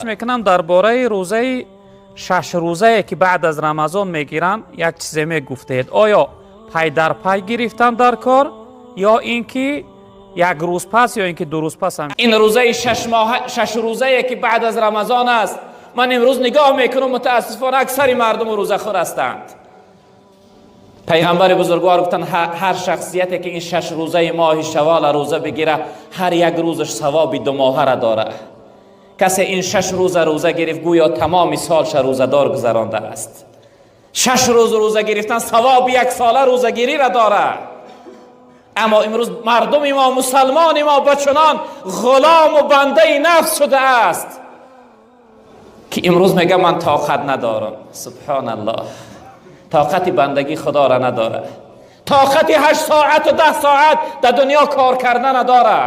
Мекунам, дар бораи рӯзаи 6 рӯзае, ки баъд аз Рамазон мегиранд, як чизе мегуфтед. Оё пай дар пай гирифтан дар кор ё ин ки як рӯз пас, ё ин ки 2 рӯз пас ҳам? Ин рӯзаи 6 моҳа, 6 рӯзае, ки баъд аз Рамазон аст, ман имрӯз нигоҳ мекунам, мутаассифона, аксари мардум рӯзахӯр ҳастанд. Пайғамбари бузургвор гуфтанд: ҳар шахсияте ки ин 6 рӯзаи моҳи шавола рӯза бигира, ҳар як рӯзаш савоби 2 моҳара дора. Касе ин 6 рӯза рӯза гирифт, гӯё тамоми солша рӯзадор гузарондааст. 6 рӯз рӯза гирифтан савоби як сола рӯзагириро дора. Аммо имрӯз мардуми мо, мусалмони мо ба чунон ғулому бандаи нафс шудааст, ки имрӯз мега: «Ман тоқат надорам». Субҳоналлоҳ, тоқати бандагӣ худоро надора, тоқати 8 соату 10 соат дар дунё кор карда надора,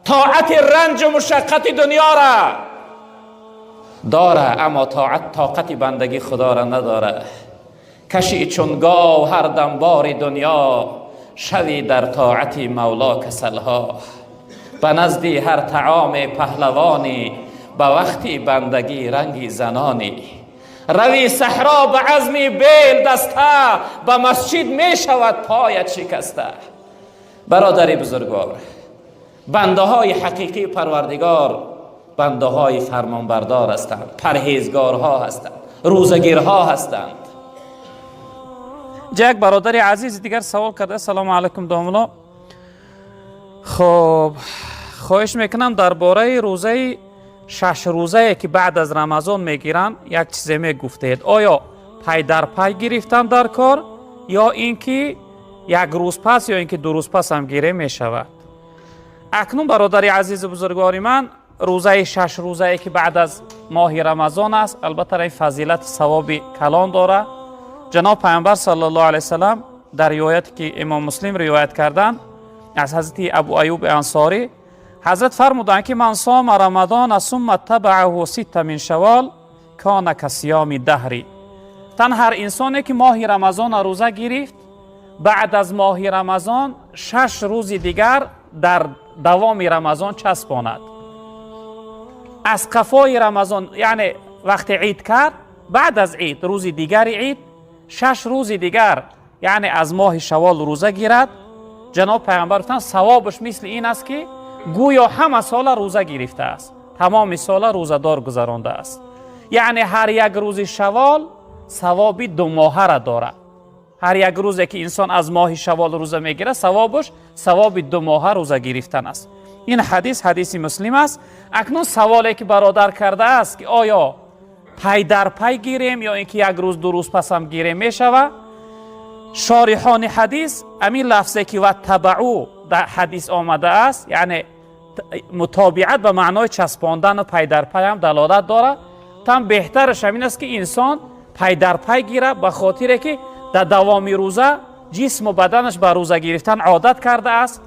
тоқати ранҷу мушаққати дунёра дора, аммо тоқати бандагӣ худоро надора. Кашӣ чун гов ҳар дам бори дунё, шавӣ дар тоати мавло касалҳо. Ба назди ҳар таоме паҳлавонӣ, ба вақти бандагӣ ранги занонӣ. Равӣ саҳро ба азми бел даста, ба масҷид мешавад поят шикаста. Бародари бузургвор, бандаҳои ҳақиқии Парвардигор бандаҳои фармонбардор ҳастанд, парҳезгорҳо ҳастанд, рӯзагирҳо ҳастанд. Як бародари азизи дигар савол карда: «Салому алайкум, домулло. Хоб, хоҳиш мекунам, дар бораи рӯзаи 6 рӯзае, ки баъд аз Рамазон мегиранд, як чизе мегуфтед. Оё пай дар пай гирифтан дар кор ё ин ки як рӯз пас, ё ин ки 2 рӯз пас ҳам гире мешавад?» Акнун, бародари азизу бузургвори ман, рӯзаи 6 рӯзае, ки баъд аз моҳи Рамазон аст, албатта, ин фазилати савоби калон дорад. Ҷаноб Пайғамбар саллаллоҳу алайҳи васалам дар ривояте, ки Имом Муслим ривоят карданд аз ҳазрати Абу Аюби Ансорӣ, ҳазрат фармуданд, ки من صام رمضان ثم اتبعه ستا من شوال كان كصيام الدهر. Тан ҳар инсоне, ки моҳи Рамазона рӯза гирифт, баъд аз моҳи Рамазон 6 рӯзи дигар дар давоми Рамазон часпонад, аз қафои Рамазон, яъне вақте ид кард, баъд аз ид, рӯзи дигари ид, 6 рӯзи дигар, яъне аз моҳи шавол рӯза гирад, ҷаноб Пайғамбар гуфтанд, савобаш мисли ин аст, ки гӯё ҳама сола рӯза гирифтааст, тамоми сола рӯзадор гузарондааст. Яъне ҳар як рӯзи шавол савоби 2 моҳара дорад. Ҳар як рӯзе, ки инсон аз моҳи шавол рӯза мегирад, савобаш савоби 2 моҳа рӯза гирифтан аст. Ин ҳадис ҳадиси Муслим аст. Акнун саволе, ки бародар кардааст, ки оё пай дар пай гирем ё ин ки як рӯз, 2 рӯз пасам гирем мешава. Шориҳони ҳадис ҳамин лафзе, ки واتبعه дар ҳадис омадааст, яъне мутобиат ба маънои часпондану пай дар пайам далолат дорад. Там беҳтараш ҳамин аст, ки инсон пай дар пай гирад, ба хотире ки дар давоми рӯза ҷисму баданаш ба рӯза гирифтан одат кардааст.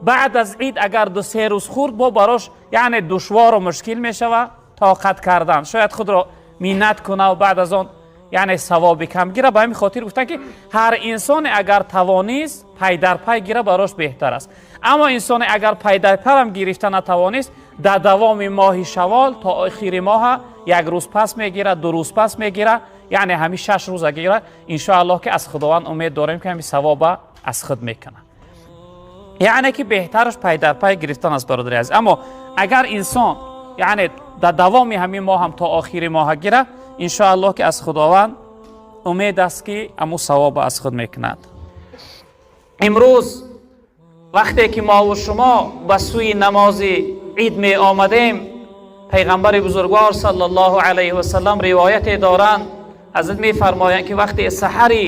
Баъд аз ид агар 2-се рӯз хӯрд, бо барош, яъне, душвору мушкил мешава тоқат кардан, шояд худро миннат кунаву баъд аз он, яъне, савоби кам гира. Ба ҳамин хотир гуфтанд, ки ҳар инсоне агар тавонист, пай дар пай гира, барош беҳтар аст. Аммо инсоне агар пай дар пайам гирифта натавонист, дар давоми моҳи шавол то охири моҳа як рӯз пас мегирад, 2 рӯз пас мегирад, яъне ҳамин 6 рӯза гирад, иншоаллоҳ, ки аз Худованд умед дорем, ки ҳамин савоба аз худ мекунад. Яъне ки беҳтараш пай дар пай гирифтан аст, бародари азиз. Аммо агар инсон, яъне, дар давоми ҳамин моҳ ҳам то охири моҳа гирад, иншоаллоҳ, ки аз Худованд умед аст, ки аму савоба аз худ мекунад. Имрӯз вақте ки мову шумо ба сӯи намози ид меомадем, Пайғамбари бузургвор саллаллоҳу алайҳи васалам ривояте доранд. Ҳазрат мефармоянд, ки вақте саҳари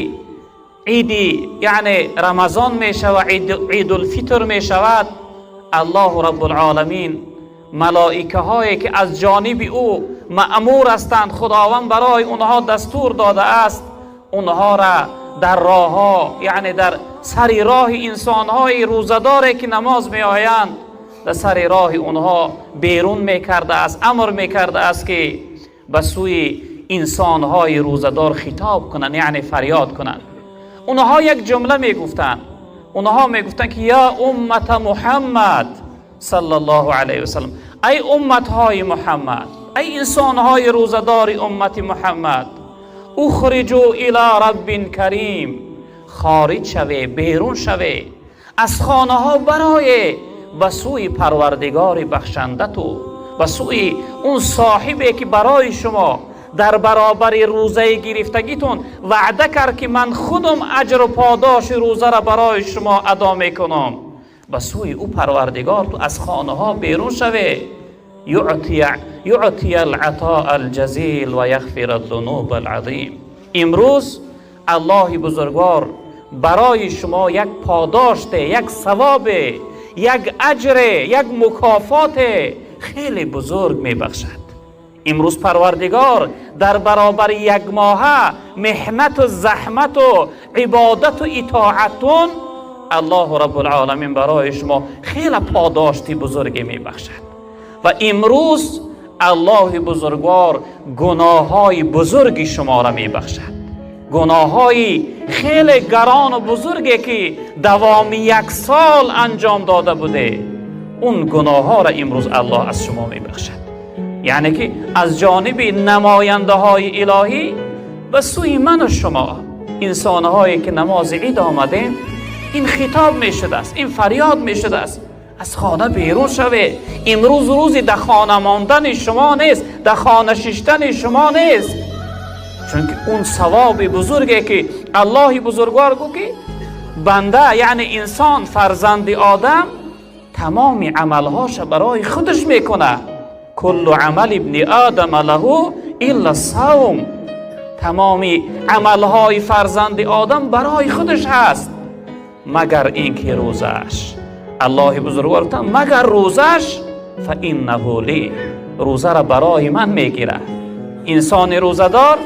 иди, яъне, Рамазон мешавад, Идулфитр мешавад, Аллоҳу Раббулоламин малоикаҳое, ки аз ҷониби ӯ маъмур ҳастанд, Худованд барои онҳо дастур додааст, онҳоро дар роҳҳо, яъне дар сари роҳи инсонҳои рӯзадоре, ки намоз меоянд, дар сари роҳи онҳо берун мекардааст, амр мекардааст, ки ба сӯи инсонҳои рӯзадор хитоб кунанд, яъне фарёд кунанд. Онҳо як ҷумла мегуфтанд. Онҳо мегуфтанд, ки يا أمة محمد صلى الله عليه وسلم, ай умматҳои Муҳаммад. Эй инсонҳои рӯзадори уммати Муҳаммад, ухриҷу ила раббин карим, хориҷ шаве, берун шаве аз хонаҳо барое ба сӯи Парвардигори бахшанда ту, ба сӯи он соҳибе ки барои шумо дар баробари рӯзаи гирифтагитон ваъда кард ки ман худам аҷру подоши рӯзаро барои шумо адо мекунам. Ба сӯи ӯ Парвардигор ту аз хонаҳо берун шаве. Юъти ал-атоа ал-ҷазил ва яғфир аз-зунуб ал-азим. Имрӯз Аллоҳи бузургвор барои шумо як подоште, як савобе, як аҷре, як мукофоте хеле бузург мебахшад. Имрӯз Парвардигор дар баробари як моҳа меҳнату заҳмату ибодату итоатун Аллоҳу Раббулъоламин барои шумо хеле подошти бузурге мебахшад. Ва имрӯз Аллоҳи бузургвор гуноҳҳои бузурги шуморо мебахшад, гуноҳҳои хеле гарону бузурге ки давоми як сол анҷом дода буде, он гуноҳҳоро имрӯз Аллоҳ аз шумо мебахшад. Яъне ки аз ҷониби намояндаҳои илоҳӣ ба сӯи ману шумо инсонҳое ки намози ид омадем, ин хитоб мешудааст, ин фарёд мешудааст: аз хона берун шавед. Имрӯз рӯзи дар хона мондани шумо нест, дар хона шиштани шумо нест, чунки он савоби бузурге ки Аллоҳи бузургвор гуфт ки банда, яъне инсон, фарзанди одам тамоми амалҳоша барои худаш мекунад. Куллу амали ибни одама лаҳу илла савм. Тамоми амалҳои фарзанди одам барои худаш ҳаст, магар ин ки рӯзааш. Аллоҳи бузургвор гуфтанд: магар рӯзаш, фаиннаҳу ли, рӯзаро барои ман мегирад. Инсони рӯзадор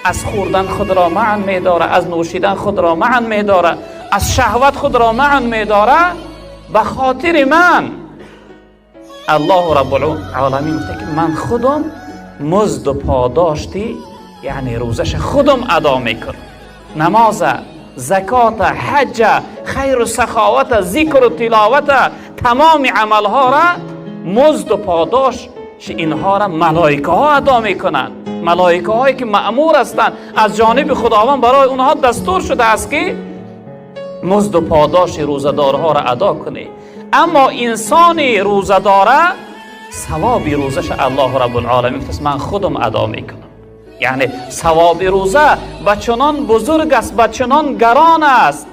аз хӯрдан худро манъ медорад, аз нӯшидан худро манъ медорад, аз шаҳват худро манъ медорад ба хотири ман. Аллоҳу Раббулъоламин гуфта ки ман худам музду подошти, яъне рӯзаша худам адо мекунам. Намоза, закота, ҳаҷа, хайру саховата, зикру тиловата, тамоми амалҳоро музду подош инҳоро малоикаҳо адо мекунанд. Малоикаҳое ки маъмур ҳастанд аз ҷониби Худованд, барои онҳо дастур шудааст ки музду подоши рӯзадорҳоро адо кунӣ. Аммо инсони рӯзадора савоби рӯзаша Аллоҳу Раббулъоламин гуфтааст: ман худам адо мекунам. Яъне савоби рӯза ба чунон бузург аст, ба чунон гарон аст,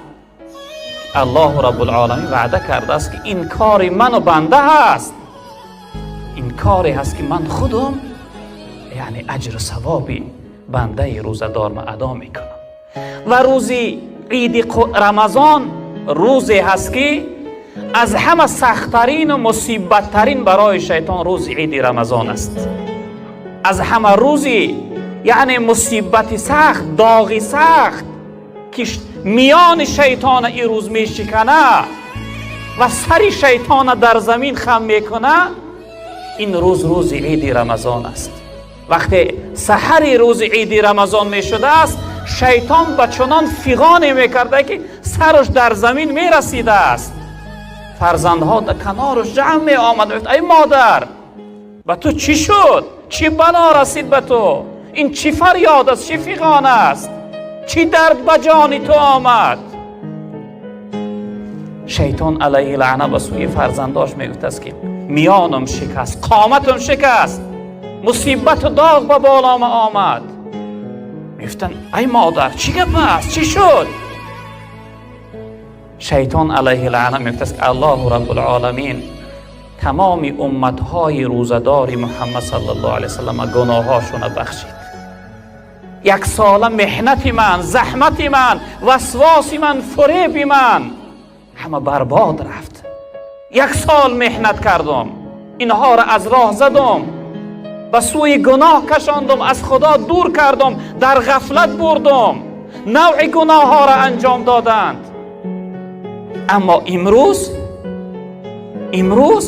Аллоҳу Раббулъоламин ваъда кардааст ки ин кори ману банда ҳаст, ин коре ҳаст ки ман худам, яъне аҷру савоби бандаи рӯзадорма адо мекунам. Ва рӯзи иди Рамазон рӯзе ҳаст ки аз ҳама сахттарину мусибаттарин барои шайтон рӯзи иди Рамазон аст. Аз ҳама рӯзи, яъне мусибати сахт, доғи сахт ки миёни шайтона ин рӯз мешикана ва сари шайтона дар замин хам мекуна, ин рӯз рӯзи иди Рамазон аст. Вақте саҳари рӯзи иди Рамазон мешудааст, шайтон ба чунон фиғоне мекарда ки сараш дар замин мерасидааст. Фарзандҳо дар канораш ҷамъ меомад, мегуфт: ай модар, ба ту чӣ шуд? Чӣ бало расид ба ту? Ин чӣ фарёд аст, чӣ фиғон аст, чӣ дард ба ҷони ту омад? Шайтон алайҳи лаъна ба сӯи фарзандош мегуфтааст ки миёнам шикаст, қоматам шикаст, мусибату доғ ба болома омад. Мегуфтанд: ай модар, чӣ гап аст, чӣ шуд? Шайтон алайҳи лаъна мегуфтааст ки Аллоҳу Раббулъоламин тамоми умматҳои рӯзадори Муҳаммад саллаллоҳу алайҳи васаллам гуноҳҳошона бахшид. Як сола меҳнати ман, заҳмати ман, васвоси ман, фуреби ман ҳама барбод рафт. Як сол меҳнат кардам, инҳоро аз роҳ задам, ба сӯи гуноҳ кашондам, аз Худо дур кардам, дар ғафлат бурдам, навъи гуноҳҳоро анҷом доданд. Аммо имрӯз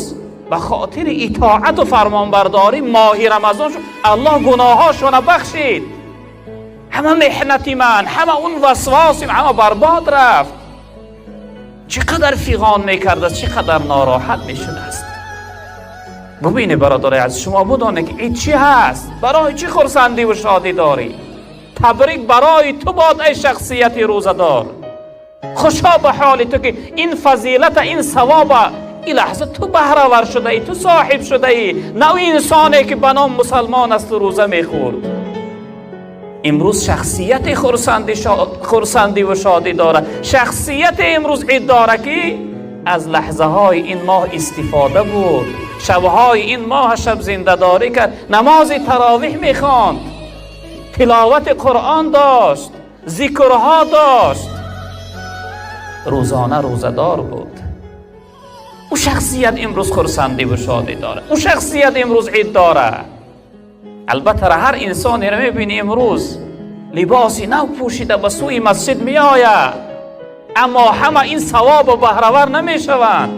ба хотири итоату фармонбардорӣ моҳи Рамазон шуд, Аллоҳ гуноҳҳошона бахшид. Ҳама меҳнати ман, ҳама он васвосим ҳама барбод рафт. Чӣ қадар фиғон мекардааст, чӣ қадар нороҳат мешудааст. Бубинед, бародари азиз, шумо бидонед, ки ид чӣ ҳаст, барои чӣ хурсандӣ ва шодӣ дорӣ. Табрик барои ту бод, эй шахсияти рӯзадор. Хушо ба ҳоли ту, ки ин фазилата, ин савоба ин лаҳза ту баҳравар шудаӣ, ту соҳиб шудаӣ, на ӯ инсоне, ки ба ном мусалмон асту рӯза мехӯрд. Имрӯз шахсияти хурсандиву шодӣ дорад, шахсияте имрӯз ид дора, ки аз лаҳзаҳои ин моҳ истифода бурд, шабҳои ин моҳ шаб зиндадорӣ кард, намози таровиҳ мехонд, тиловати Қуръон дошт, зикрҳо дошт, рӯзона рӯзадор буд. Ӯ шахсият имрӯз хурсандиву шодӣ дорад, ӯ шахсият имрӯз ид дорад. Албатта, ҳар инсонеро мебинӣ, имрӯз либоси нав пӯшида ба сӯи масҷид меояд, аммо ҳама ин савобу баҳравар намешаванд,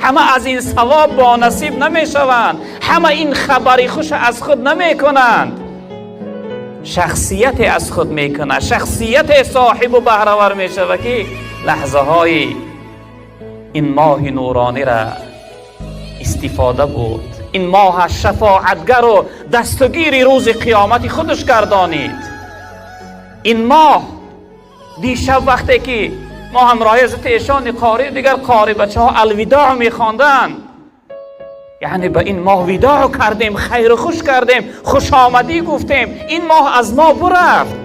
ҳама аз ин савоб бонасиб намешаванд, ҳама ин хабари хуша аз худ намекунанд. Шахсияте аз худ мекунад, шахсияте соҳибу баҳравар мешавад, ки лаҳзаҳои ин моҳи нуронира истифода бурд, ин моҳа шафоатгару дастгири рӯзи қиёмати худаш гардонид. Ин моҳ дишаб, вақте ки мо ҳамроҳи ҳазрати эшони қорӣ, дигар қори бачаҳо алвидоъ мехонданд, яъне ба ин моҳ видоъ кардем, хайру хуш кардем, хушомадӣ гуфтем. Ин моҳ аз мо бурафт.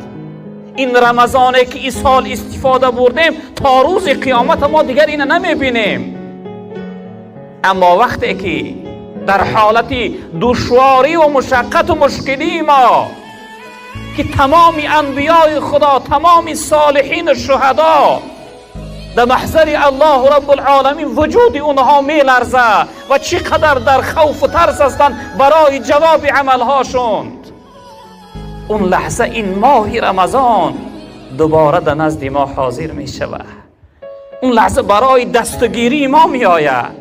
Ин рамазоне, ки ин сол истифода бурдем, то рӯзи қиёмата мо дигар ина намебинем. Аммо вақте ки дар ҳолати душворию мушаққату мушкилии мо, ки тамоми анбиёи Худо, тамоми солиҳину шуҳадо дар маҳзари Аллоҳу Раббулъоламин вуҷуди онҳо меларза ва чӣ қадар дар хавфу тарс ҳастанд барои ҷавоби амалҳошон, он лаҳза ин моҳи Рамазон дубора дар назди мо ҳозир мешавад. Он лаҳза барои дастгирии мо меояд,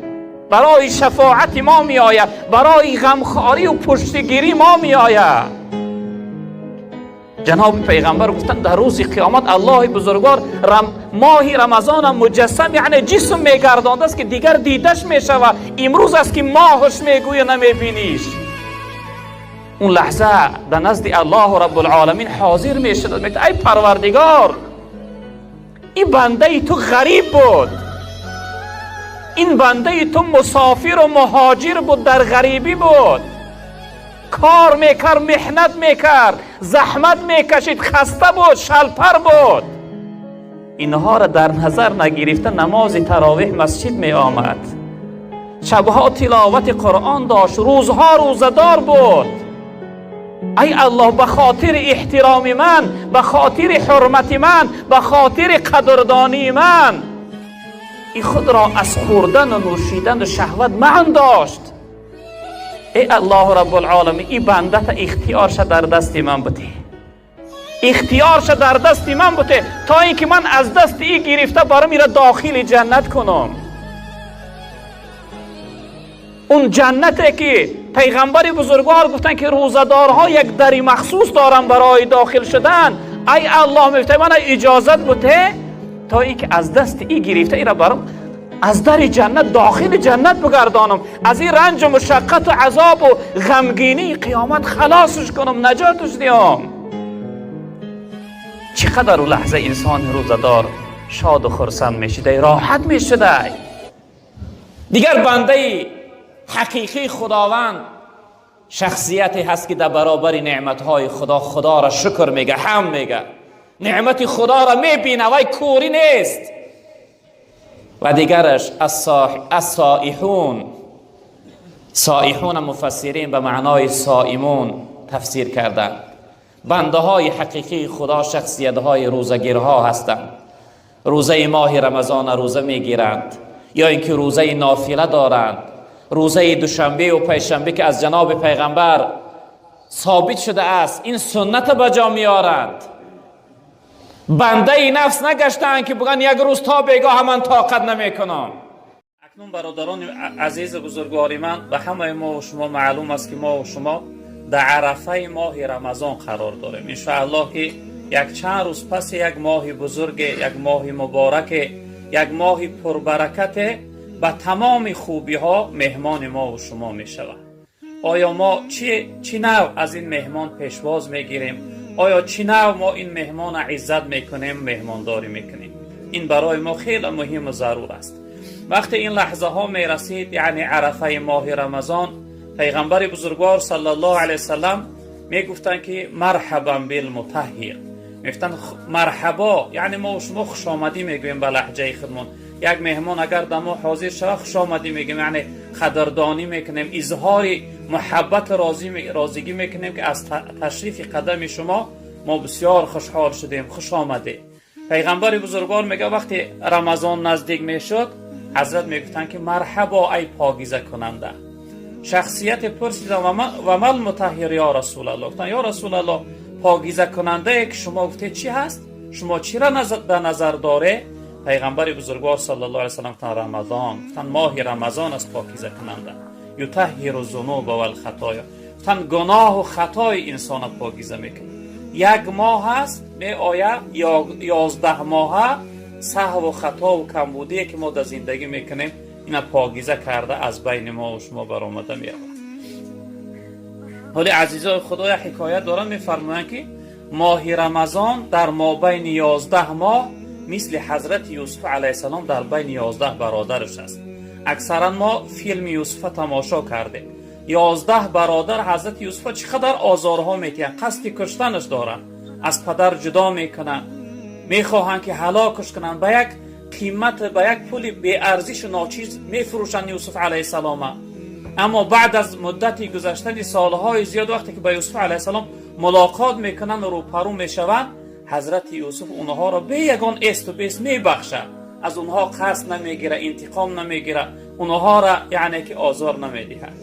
барои шафоати мо меояд, барои ғамхорию пуштигирии мо меояд. Ҷаноби пайғамбар гуфтанд, дар рӯзи қиёмат Аллоҳи бузургвор моҳи Рамазона муҷассам, яъне ҷисм мегардондааст, ки дигар дидаш мешавад. Имрӯз аст, ки моҳаш мегӯя, намебиниш. Он лаҳза дар назди Аллоҳу Раббулъоламин ҳозир мешудад, мегӯяд: «Ай Парвардигор, ин бандаи ту ғариб буд, ин бандаи ту мусофиру муҳоҷир буд, дар ғарибӣ буд, кор мекард, меҳнат мекард, заҳмат мекашид, хаста буд, шалпар буд. Инҳоро дар назар нагирифта, намози таровиҳ масҷид меомад, шабҳо тиловати Қуръон дошт, рӯзҳо рӯзадор буд. Ай Аллоҳ, ба хотири эҳтироми ман, ба хотири ҳурмати ман, ба хотири қадрдонии ман, и худро аз хӯрдану нӯшидану шаҳват манъ дошт. Эй Аллоҳу Раббулъоламин, и бандата ихтиёрша дар дасти ман будӣ, ихтиёрша дар дасти ман буте, то ин ки ман аз дасти и гирифта баром ира дохили ҷаннат кунам, он ҷаннате, ки пайғамбари бузургвор гуфтанд, ки рӯзадорҳо як дари махсус доранд барои дохил шудан. Ай Аллоҳ, мефта, мана иҷозат буте, то ин ки аз дасти и гирифта ира баром аз дари ҷаннат дохили ҷаннат бигардонам, аз ин ранҷу мушаққату азобу ғамгинии қиёмат халосш кунам, наҷоташ диҳам». Чӣ қадар у лаҳза инсони рӯзадор шоду хурсанд мешудай, роҳат мешудай. Дигар бандаи ҳақиқии Худованд шахсияте ҳаст, ки дар баробари неъматҳои Худо Худоро шукр мега, ҳамд мега, неъмати Худоро мебина, вай кӯрӣ нест. Ва дигараш ассоиҳун. Соиҳуна муфассирин ба маънои соимун тафсир карданд. Бандаҳои ҳақиқии Худо шахсиятҳои рӯзагирҳо ҳастанд. Рӯзаи моҳи Рамазона рӯза мегиранд ё ин ки рӯзаи нофила доранд, рӯзаи душанбеу панҷшанбе, ки аз ҷаноби пайғамбар собит шудааст, ин сунната ба ҷо меоранд. Бандаи нафс нагаштаанд, ки бигӯянд: «Як рӯз то бегоҳа ман тоқат намекунам». Акнун, бародарони азизу бузургвори ман, ба ҳамаи мо шумо маълум аст, ки мо шумо дар арафаи моҳи Рамазон қарор дорем. Иншоаллоҳ, ки як чанд рӯз паси як моҳи бузурге, як моҳи мубораке, як моҳи пурбаракате. Ба тамоми хубиҳо меҳмони мо ва шумо мешавад. Оё мо чӣ навъ аз ин меҳмон пешвоз мегирем? Оё чӣ навъ мо ин меҳмонро иззат мекунем, меҳмондорӣ мекунем? Ин барои мо хеле муҳим ва зарур аст. Вақте ин лаҳзаҳо мерасид, яъне арафаи моҳи Рамазон, Пайғамбари бузургвор саллаллоҳу алайҳи васаллам мегуфтанд, ки марҳабан билмутаҳҳир. Мегуфтанд марҳабо, яъне мо шумо хушомадӣ мегӯем ба лаҳҷаи худмон. Як меҳмон агар дар мо ҳозир шавад, хушомадӣ мегӯем, яъне қадрдонӣ мекунем, изҳори муҳаббат, розигӣ мекунем, ки аз ташрифи қадами шумо мо бисёр хушҳол шудем, хуш омадед. Пайғамбари бузургвор мегӯяд, вақте Рамазон наздик мешуд, ҳазрат мегуфтанд, ки марҳабо, ай покизакунанда. Шахсияте пурсидам: ва мал мутаҳҳир ё Расулаллоҳ? Гуфтанд: ё Расулаллоҳ, покизакунандае ки шумо гуфтед, чӣ ҳаст? Шумо чиро дар назар доре? Пайғамбари бузургвор саллаллоҳу алайҳи васаллам гуфтанд: Рамазон. Гуфтанд, моҳи Рамазон аст покизакунанда. Ютаҳҳиру зунуба валхатоя. Гуфтанд, гуноҳу хатои инсона покиза мекунад. Як моҳ аст, меояд, 11 моҳа саҳву хатову камбудие ки мо дар зиндагӣ мекунем, ина покиза карда аз байни мо ва шумо баромада меравад. Ҳоли азизои Худо, як ҳикоят дорам. Мефармоянд, ки моҳи Рамазон дар мобайни 11 моҳ мисли ҳазрати Юсуф алайҳиссалом дар байни 11 бародараш аст. Аксаран мо филми Юсуфа тамошо кардем. 11 бародар ҳазрати Юсуфа чӣ қадар озорҳо метиҳанд, қасди куштанаш доранд, аз падар ҷудо мекунанд, мехоҳанд, ки ҳалокаш кунанд, ба як қимат, ба як пули беарзишу ночиз мефурӯшанд Юсуф алайҳиссалома. Аммо баъд аз муддати гузаштани солҳои зиёд, вақте ки ба Юсуф алайҳиссалом мулоқот мекунанд, рӯпарӯ мешаванд, ҳазрати Юсуф онҳоро бе ягон эсту бес мебахшад, аз онҳо қасд намегира, интиқом намегира, онҳоро яъне ки озор намедиҳад.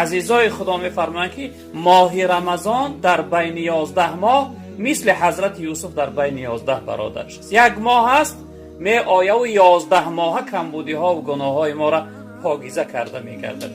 Азизои Худо, мефармоянд, ки моҳи Рамазон дар байни 11 моҳ мисли ҳазрати Юсуф дар байни 11 бародараш аст. Як моҳ аст, меояву 11 моҳа камбудиҳову гуноҳҳои моро покиза карда мегардад.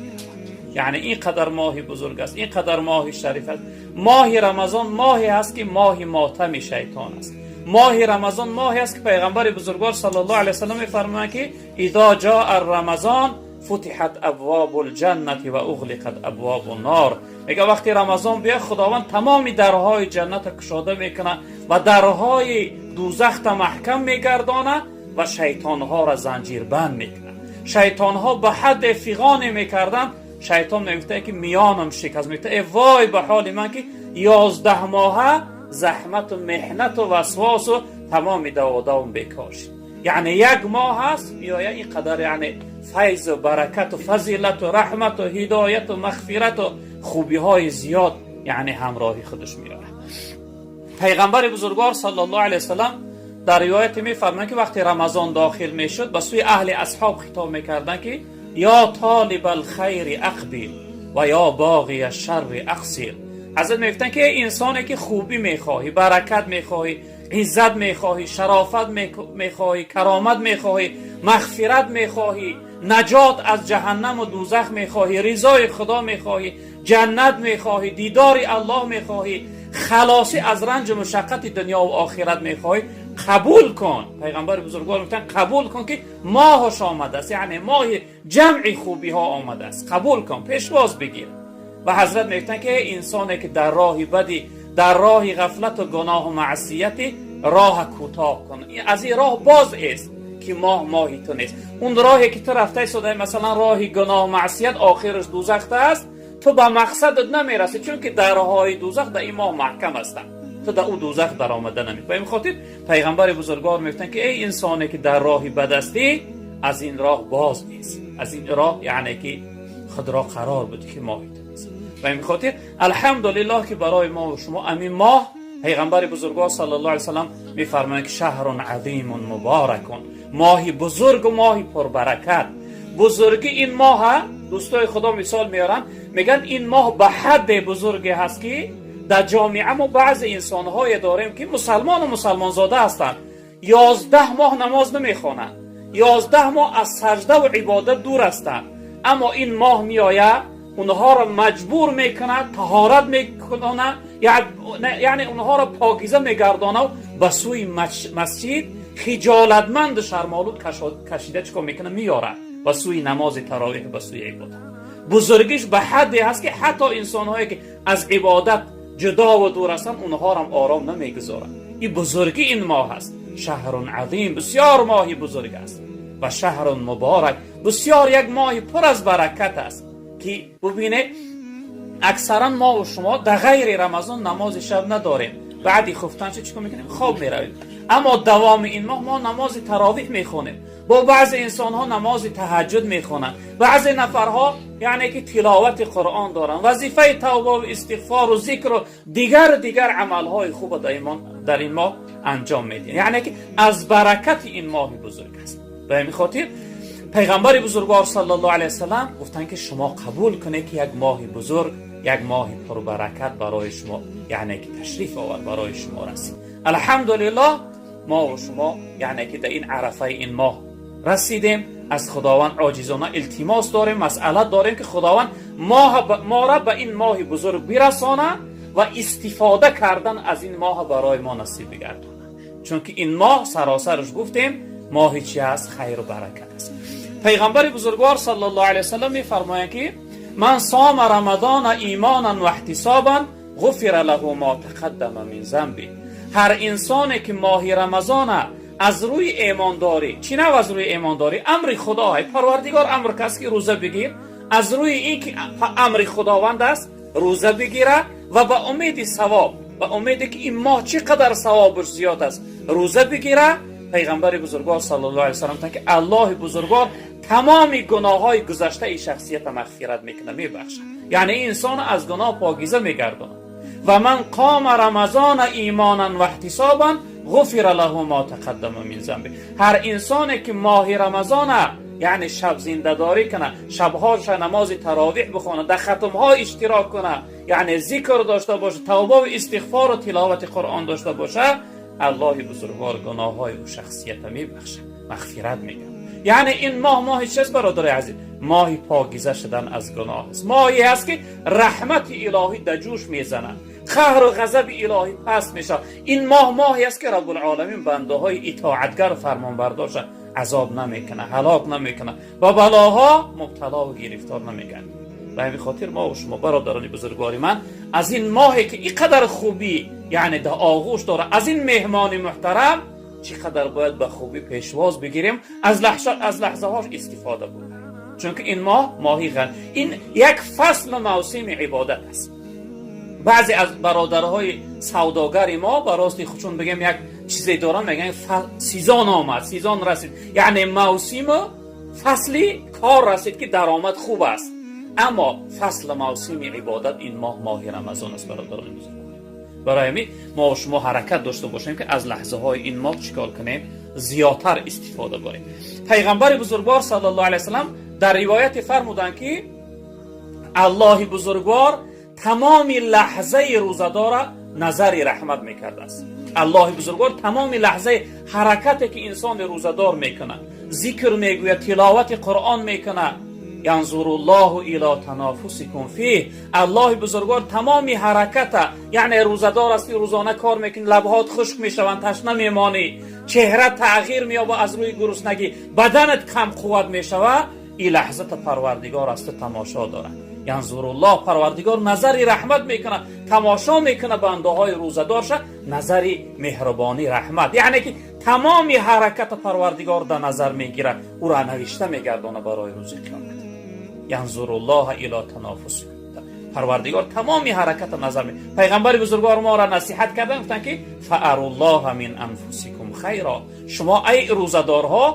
Яъне ин қадар моҳи бузург аст, ин қадар моҳи шариф аст. Моҳи Рамазон моҳе аст, ки моҳи мотами шайтон аст. Моҳи Рамазон моҳе аст, ки Пайғамбари бузургвор саллаллоҳу алайҳи васаллам мефармоянд, ки изо ҷоа рамазон футиҳат абвобу лҷаннати ва уғлиқат абвобу нор. Мега, вақте Рамазон биёяд, Худованд тамоми дарҳои ҷанната кушода мекунад ва дарҳои дузахта маҳкам мегардонад ва шайтонҳоро занҷирбанд мекунад. Шайтонҳо ба ҳадде фиғоне мекарданд, шайтон мегуфта, ки миёнам шикаст, мегуфта: э вой ба ҳоли ман, ки 11 моҳа заҳмату меҳнату васвосу тамоми даводавм бекор шид. Яъне як моҳ аст, меояд, ин қадар яъне файзу баракату фазилату раҳмату ҳидояту мағфирату хубиҳои зиёд яъне ҳамроҳи худаш меорад. Пайғамбари бузургвор саллаллоҳу алайҳи васаллам дар ривояте мефармоянд, ки вақте Рамазон дохил мешуд, ба сӯи аҳли асҳоб хитоб мекарданд, ки ё толиба алхайри ақбил ва ё боғия шарри ақсир. Ҳазрат мегуфтанд, ки эй инсоне ки хубӣ мехоҳӣ, баракат мехоҳӣ, иззат мехоҳӣ, шарофат мехоҳӣ, каромат мехоҳӣ, мағфират мехоҳӣ, наҷот аз ҷаҳаннаму дузах мехоҳӣ, ризои Худо мехоҳӣ, ҷаннат мехоҳӣ, дидори Аллоҳ мехоҳӣ, халосӣ аз ранҷу мушаққати дунёву охират мехоҳӣ, қабул кун. Пайғамбари бузургвор мегуфтанд: қабул кун, ки моҳаш омадааст, яъне моҳи ҷамъи хубиҳо омадааст, қабул кун, пешвоз бигир. Ва ҳазрат мегуфтанд, ки эй инсоне ки дар роҳи бадӣ, дар роҳи ғафлату гуноҳу маъсияти, роҳа кӯтоҳ кун, аз ин роҳ боз эст, ки моҳ моҳи ту нест. Он роҳе ки ту рафта истода, масалан, роҳи гуноҳу маъсият, охираш дузахта аст, ту ба мақсадат намерасӣ, чунки дарҳои дузах дар ин моҳ маҳкам ҳастанд, ту дар ӯ дузах даромада намӣ. Ба ин хотир Пайғамбари бузургвор мегуфтанд, ки эй инсоне ки дар роҳи бад ҳастӣ, аз ин роҳ боз ист, аз ин роҳ яъне ки худро қарор буд, ки моҳи ту нест. Ба ин хотир, алҳамдулиллоҳ, ки барои мо ва шумо амин моҳ. Пайғамбари бузургвор саллаллоҳу алайҳи васаллам мефармоянд, ки шаҳрун азимун муборакун, моҳи бузургу моҳи пурбаракат. Бузургӣ ин моҳа, дӯстои Худо, мисол меоранд, мегӯянд, ин моҳ ба ҳадде бузурге ҳаст, ки дар ҷомеа мо баъзе инсонҳое дорем, ки мусалмону мусалмонзода ҳастанд, 11 моҳ намоз намехонанд, 11 моҳ аз саҷдаву ибодат дур ҳастанд, аммо ин моҳ меояд, онҳоро маҷбур мекунад, таҳорат мекунад, яъне онҳоро покиза мегардонад, ба сӯи масҷид хиҷолатманду шармолуд кашида чӣ кор мекунад? Меёрад. Ба сӯи намози таровеҳ, ба сӯи ибодат. Бузургиш ба ҳадде ҳаст, ки ҳатто инсонҳое, ки аз ибодат ҷудо ва дур ҳастанд, онҳоро ором намегузорад. Ин бузургии ин моҳ аст. Шаҳрун азим, бисёр моҳи бузург аст, ва шаҳрун муборак, бисёр як моҳи пур аз баракат аст, ки бубинед, аксаран мо ва шумо дар ғайри Рамазон намози шаб надорем. Баъди хуфтан чӣ кор мекунем? Хоб меравем. Аммо давоми ин моҳ мо намози таровеҳ мехонем, бо баъзе инсонҳо намози таҳаҷҷуд мехонанд, баъзе нафарҳо яъне ки тиловати Қуръон доранд, вазифаи тавба ва истиғфор ва зикр ва дигар амалҳои хуб дар ин моҳ анҷом медиҳанд. Яъне ки аз баракати ин моҳи бузург аст. Ба ҳамин хотир пайғамбари бузургвор саллаллоҳу алайҳи васаллам гуфтанд, ки шумо қабул кунед, ки як моҳи бузург, як моҳи пурбаракат барои шумо, яъне ки ташриф овард, барои шумо расид. Алҳамдулиллоҳ, мо ва шумо яъне ки дар ин арафаи ин моҳ расидем. Аз Худованд оҷизона илтимос дорем, масъала дорем, ки Худованд моро ба ин моҳи бузург бирасонад ва истифода кардан аз ин моҳ барои мо насиб бигардонад, чунки ин моҳ саросараш, гуфтем, моҳи чи аст? Хайру баракат аст. Пайғамбари бузургвор саллаллоҳу алайҳи васаллам мефармоянд, ки ман сома рамадона имонан ва иҳтисобан ғуфира лаҳу мо тақаддама мин замби. Ҳар инсоне ки моҳи Рамазона аз рӯи эмондорӣ, чӣ нав аз рӯи эмондорӣ? Амри Худо, Парвардигор амр каст, ки рӯза бигир. Аз рӯи ин ки амри Худованд аст, рӯза бигира ва ба умеди савоб, ба умеде ки ин моҳ чӣ қадар савобаш зиёд аст, рӯза бигира, пайғамбари бузургвор саллаллоҳу алайҳи васаллам гуфтанд, ки Аллоҳи бузургвор тамоми гуноҳҳои гузаштаи шахсията мағфират мекунад, мебахшад, яъне инсон аз гуноҳ покиза мегардонад. Ва ман қома рамазона имонан ва иҳтисобан ғуфира лаҳу мо тақаддама мин замби. Ҳар инсоне ки моҳи Рамазона, яъне шаб зиндадорӣ кунад, шабҳоша намози таровиҳ бихонад, дар хатмҳо иштирок кунад, яъне зикр дошта бошад, тавбаву истиғфору тиловати Қуръон дошта бошад, Аллоҳи бузургвор гуноҳҳои ӯ шахсията мебахшад, мағфират мекунад. Яъне ин моҳ моҳи чист, бародари азиз? Моҳи покиза шудан аз гуноҳ аст. Моҳе аст, ки раҳмати илоҳӣ дар ҷӯш мезанад, қаҳру ғазаби илоҳӣ паст мешавад. Ин моҳ моҳе аст, ки Раббулъоламин бандаҳои итоатгару фармонбардорша азоб намекунад, ҳалок намекунад, ба балоҳо мубталову гирифтор намегардад. Ба ҳамин хотир мо ва шумо, бародарони бузургвори ман, аз ин моҳе ки ин қадар хубӣ, яъне дар оғӯш дорад, аз ин меҳмони муҳтарам чӣ қадар бояд ба хубӣ пешвоз бигирем, аз лаҳзаҳош истифода бурем, чунки ин моҳ моҳи ған, ин як фаслу мавсими ибодат аст. Баъзе аз бародарҳои савдогари мо, ба рости чун бигем, як чизе доранд, мегӯянд: «Сезон омад, сезон расид», яъне мавсиму фасли кор расид, ки даромад хуб аст. Аммо фаслу мавсими ибодат ин моҳ, моҳи Рамазон аст, бародарони бузургвор. Барои ҳамин мо шумо ҳаракат дошта бошем, ки аз лаҳзаҳои ин моҳ чӣ кор кунем? Зиёдтар истифода барем. Пайғамбари бузургвор саллаллоҳу алайҳи васаллам дар ривояте фармуданд, ки Аллоҳи бузургвор тамоми лаҳзаи рӯзадора назари раҳмат мекардааст. Аллоҳи бузургвор тамоми лаҳзаи ҳаракате ки инсони рӯзадор мекунад, зикр мегӯяд, тиловати Қуръон мекунад, янзуруллоҳу ило танафусикум фиҳ, Аллоҳи бузургвор тамоми ҳараката, яъне рӯзадор ҳастӣ, рӯзона кор мекунӣ, лабҳоят хушк мешаванд, ташна мемонӣ, чеҳра тағйир меёба аз рӯи гуруснагӣ, баданат кам қувват мешавад, ин лаҳзата Парвардигор аз ту тамошо дорад. Янзуруллоҳ, Парвардигор назари раҳмат мекунад, тамошо мекунад бандаҳои рӯзадорша, назари меҳрубонӣ, раҳмат, яъне ки тамоми ҳараката Парвардигор дар назар мегирад, ӯро навишта мегардонад барои рӯзи қиёмат. Янзуруллоҳа ило танафусикум, Парвардигор тамоми ҳараката назар. Пайғамбари бузургвор моро насиҳат кардан, гуфтанд, ки фааруллоҳа мин анфусикум хайро, шумо ай рӯзадорҳо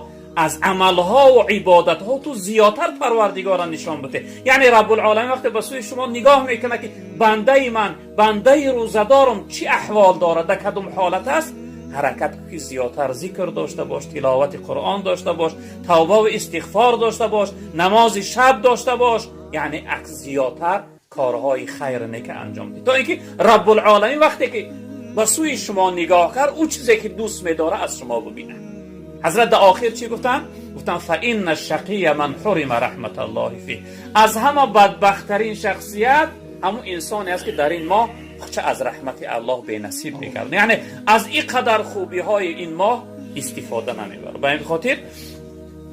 аз амалҳову ибодатҳо ту зиёдтар Парвардигорро нишон бите. Яъне Раббулъоламин вақте ба сӯи шумо нигоҳ мекунад, ки бандаи ман, бандаи рӯзадорам чӣ аҳвол дорад, дар кадом ҳолат аст, ҳаракат кун, ки зиёдтар зикр дошта бош, тиловати Қуръон дошта бош, тавбаву истиғфор дошта бош, намози шаб дошта бош, яъне акс зиёдтар корҳои хайр нека анҷом диҳ, то ин ки Раббулъоламин вақте ки ба сӯи шумо нигоҳ кард, ӯ чизе ки дӯст медорад, аз шумо бибинад. Ҳазрат дар охир чӣ гуфтанд? Гуфтанд: фаинна шақия ман ҳурима раҳматаллоҳи фиҳ, аз ҳама бадбахттарин шахсият ҳамун инсоне аст, ки дар ин моҳ ча аз раҳмати Аллоҳ бенасиб мегардад, яъне аз ин қадар хубиҳои ин моҳ истифода намебарад. Ба ин хотир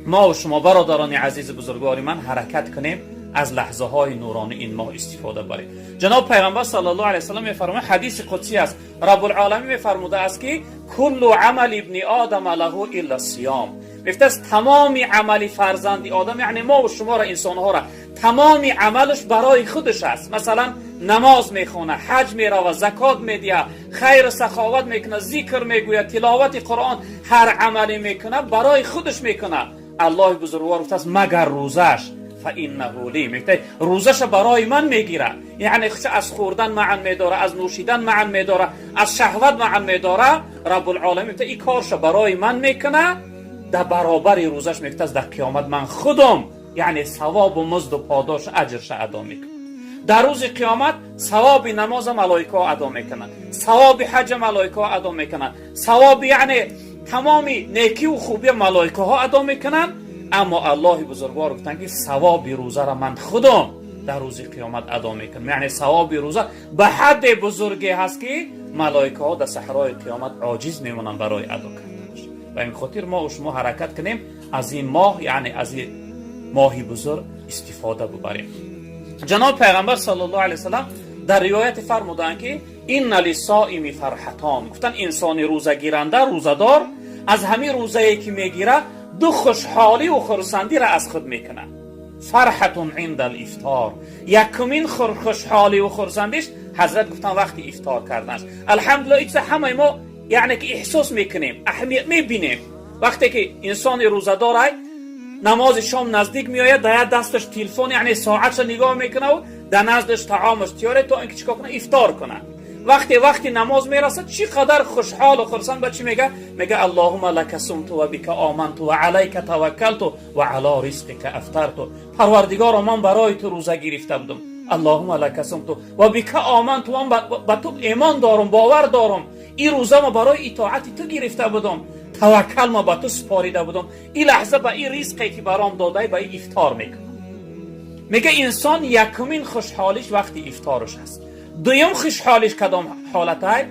Мо ва шумо, бародарони азизи бузургвори ман, ҳаракат кунем, аз лаҳзаҳои нуронии ин моҳ истифода барем. Ҷаноб Пайғамбар саллаллоҳу алайҳи васаллам мефармояд, ҳадиси қудсӣ аст, Раббулъоламин мефармудааст, ки куллу амали ибни одама лаҳу илла сиём. Мефтааст, тамоми амали фарзанди одам, яъне мо ва шуморо, инсонҳоро, тамоми амалаш барои худаш аст. Масалан, намоз мехонад, ҳаҷ меравад, закот медиҳад, хайру саховат мекунад, зикр мегӯяд, тиловати Қуръон, ҳар амале мекунад, барои худаш мекунад. Аллоҳи бузургвор гуфтааст: магар рӯзаш, фаиннаҳу ли, мегӯяд, рӯзаша барои ман мегирад. Яъне хуша аз хӯрдан маън медора, аз нӯшидан маън медора, аз шаҳват маън медора. Раббулъоламин мегӯяд, ин корша барои ман мекунад, дар баробари рӯзаш, мегӯяд, дар қиёмат ман худам, яъне савобу музду подош, аҷрша адо мекунам. Дар рӯзи қиёмат савоби намоза малоикаҳо адо мекунанд, савоби ҳаҷа малоикаҳо адо мекунанд, савоби, яъне тамоми некиву хубия малоикаҳо адо мекунанд. Аммо Аллоҳи бузургвор гуфтанд, ки савоби рӯзаро ман худам дар рӯзи қиёмат адо мекунам. Яъне савоби рӯза ба ҳадде бузурге ҳаст, ки малоикаҳо дар саҳрои қиёмат оҷиз мемонанд барои адо карданаш. Ба ин хотир мо шумо ҳаракат кунем, аз ин моҳ, яъне аз ин моҳи бузург истифода бубарем. Ҷаноб Пайғамбар саллаллоҳу алайҳи васаллам дар ривояте фармуданд, ки инна лиссоими фарҳатон. Гуфтанд, инсони рӯзагиранда, рӯзадор, аз ҳамин рӯзае ки мегирад, ду хушҳоливу хурсандиро аз худ мекунад. Фарҳатун инда лифтор. Якумин хушҳоливу хурсандиш, ҳазрат гуфтанд, вақти ифтор карданаш. Алҳамдулилла, ин чиза ҳамаи мо, яъне ки эҳсос мекунем, аҳамият мебинем. Вақте ки инсони рӯзадорай, намози шом наздик меояд, дар як дасташ телефон, яъне соатша нигоҳ мекунаву дар наздаш таомаш тиёре, то ин ки чӣ кор кунад? Ифтор кунад. Вақте намоз мерасад, чӣ қадар хушҳолу хурсанд. Ба чӣ мега? Мега: аллоҳума лака сумту ва бика оманту ва алайка таваккалту ва ало ризқика афтарту. Парвардигоро, ман барои ту рӯза гирифта будам. Аллоҳума лака сумту ва бика оманту, ман ба ту эмон дорум, бовар дорум. Ин рӯза ма барои итоати ту гирифта будам, таваккал ма ба ту супорида будам. Ин лаҳза ба ин ризқе ки баром додай, ба ин ифтор мекунам. Мега, инсон якумин хушҳолиш вақти ифтораш аст. Дуюм хушҳолиш кадом ҳолатай?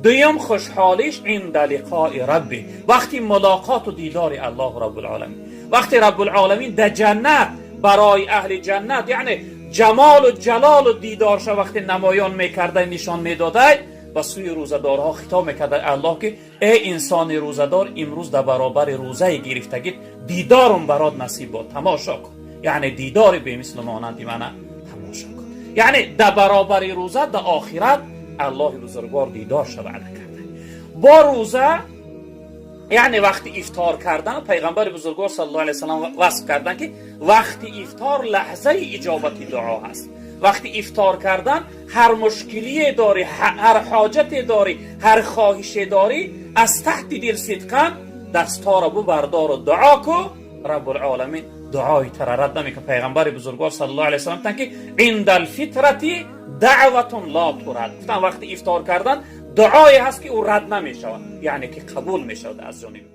Дуюм хушҳолиш инда лиқои рабби, вақти мулоқоту дидори Аллоҳу Раббулъоламин. Вақти Раббулъоламин дар ҷаннат барои аҳли ҷаннат, яъне ҷамолу ҷалолу дидорша вақте намоён мекардай, нишон медодай, ба сӯи рӯзадорҳо хитоб мекарда Аллоҳ, ки эй инсони рӯзадор, имрӯз дар баробари рӯзаи гирифтагит дидорум барот насиб бод, тамошо кун, яъне дидори бемислу монанди мана тамошо кун. Яъне дар баробари рӯза дар охират Аллоҳи бузургвор дидорша ваъда карда. Бо рӯза, яъне вақти ифтор кардан, Пайғамбари бузургвор саллаллоҳу алайҳи васаллам васф карданд, ки вақти ифтор лаҳзаи иҷобати дуо ҳаст. Вақти ифтор кардан ҳар мушкилие дорӣ, ҳар ҳоҷате дорӣ, ҳар хоҳише дорӣ, аз таҳти дил сидқан дастҳоро бубардору дуо ку, Раббулъоламин дуои тара рад намекунад. Пайғамбари бузургвор саллаллоҳу алайҳи васаллам гуфтанд, ки инда лфитрати даъватун ла турад. Гуфтанд, вақти ифтор кардан дуое ҳаст, ки ӯ рад намешавад, яъне ки қабул мешавад аз ҷониби